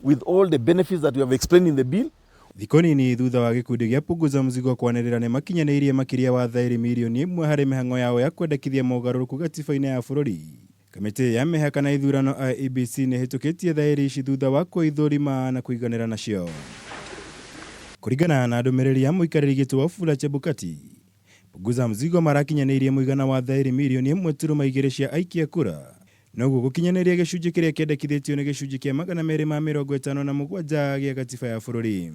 With all the benefits that we have explained in the bill. Thikũ nini thutha wa gĩkundi gĩa Punguza Mzigo kwanĩrĩra nĩ makinyanĩirie makĩria wa thaĩri mirioni ĩmwe harĩ mĩhang'o yao ya kwendekithia mogarũrũku gatiba-inĩ ya bũrũri, kamĩtĩ ya mĩhaka na ithurano IEBC nĩ ĩhĩtũkĩtie thaĩri ici thutha wa kũithũrima na kũiganĩra nacio. Kũringana na ndũmĩrĩri ya mũikarĩri gĩtĩ Wafula Chebukati, Punguza Mzigo marakinyanĩirie mũigana wa thaĩri mirioni ĩmwe turuma igĩrĩ cia aikia kura, noguo gũkinyanĩria gĩcunjĩ kĩrĩa kĩendekithĩtio nĩ gĩcunjĩ kĩa 257 gĩa gatiba ya bũrũri.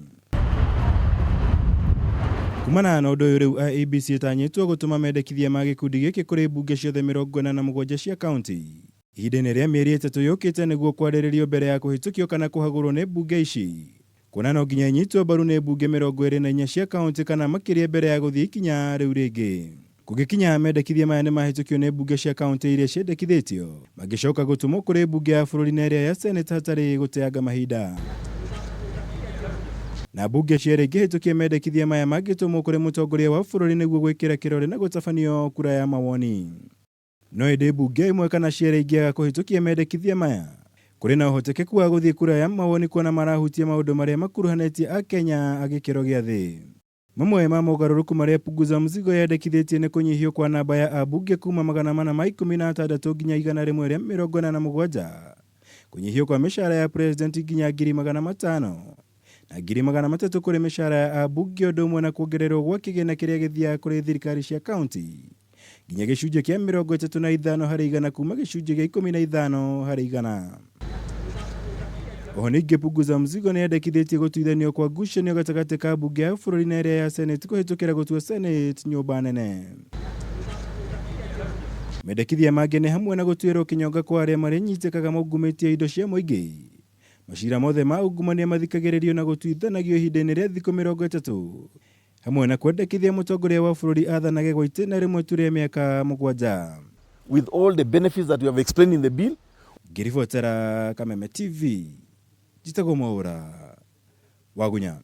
Kumana na ũndũ ũyũ rĩu IEBC ĩtanyĩtwo gũtũma mendekithia ma gĩkundi gĩkĩ kũrĩ mbunge ciothe 47 cia kaunti ihinda-inĩ rĩa mĩeri 3 yũkĩte nĩguo kwarĩrĩrio mbere ya kũhĩtũkio kana kũhagũrwo nĩ mbunge ici, kuona no nginya inyitwo mbaru nĩ mbunge 24 cia kaunti kana makĩria mbere ya gũthiĩ ikinya rĩu rĩngĩ. Kũngĩkinya mendekithia maya nĩ mahĩtũkio nĩ mbunge cia kaunti iria ciendekithĩtio, mangĩcoka gũtũmwo kũrĩ mbunge ya bũrũri na ĩrĩa ya Senate hatarĩ gũteanga mahinda. Na mbunge cierĩ ingĩhĩtũkia mendekithia maya mangĩtũmwo kũrĩ mũtongoria wa bũrũri nĩguo gwĩkĩra kĩrore na gũtabanio kura ya mawoni. No ĩndĩ mbunge ĩmwe kana cierĩ ingĩaga kũhĩtũkia mendekithia maya, kũrĩ na ũhotekeku wa gũthiĩ kura ya mawoni kuona marahutia maũndũ marĩa makuruhanĩtie Akenya a gĩkĩro gĩa thĩ. Mamwe ma mogarũrũku marĩa Punguza Mzigo yendekithĩtie nĩ kũnyihio kwa namba ya ambunge kuma 416 nginya 187, kũnyihio kwa mĩcara ya president nginya ngiri 500 na ngiri 300 kũrĩ mĩcara ya ambunge ũndũ ũmwe na kuongererwo gwa kĩgĩna kĩrĩa gĩthiaga kũrĩ thirikari cia kaunti nginya gĩcunjĩ kĩa 35 harĩ igana kuma gĩcunjĩ gĩa 15 harĩ igana. Oho ningĩ Punguza Mzigo nĩ yendekithĩtie gũtuithanio kwa ngucanio gatagatĩ ka mbunge ya bũrũri na ĩrĩa ya Senate kũhĩtũkĩra gũtua Senate nyũmba nene. Mendekithia mangĩ nĩ hamwe na gũtuĩrwo kĩnyonga kwa arĩa marĩnyitĩkaga maungumĩtie indo cia mũingĩ. Macira mothe ma ungumania mathikagĩrĩrio na gũtuithanagio ihinda-inĩ rĩa thikũ 30 hamwe na kwendekithia mũtongoria wa bũrũri athanage gwa itĩna rĩmwe tu rĩa mĩaka 7. With all the benefits that we have explained in the bill. Ngĩribotera Kameme TV, njĩtagwo Mwaũra Wagunya.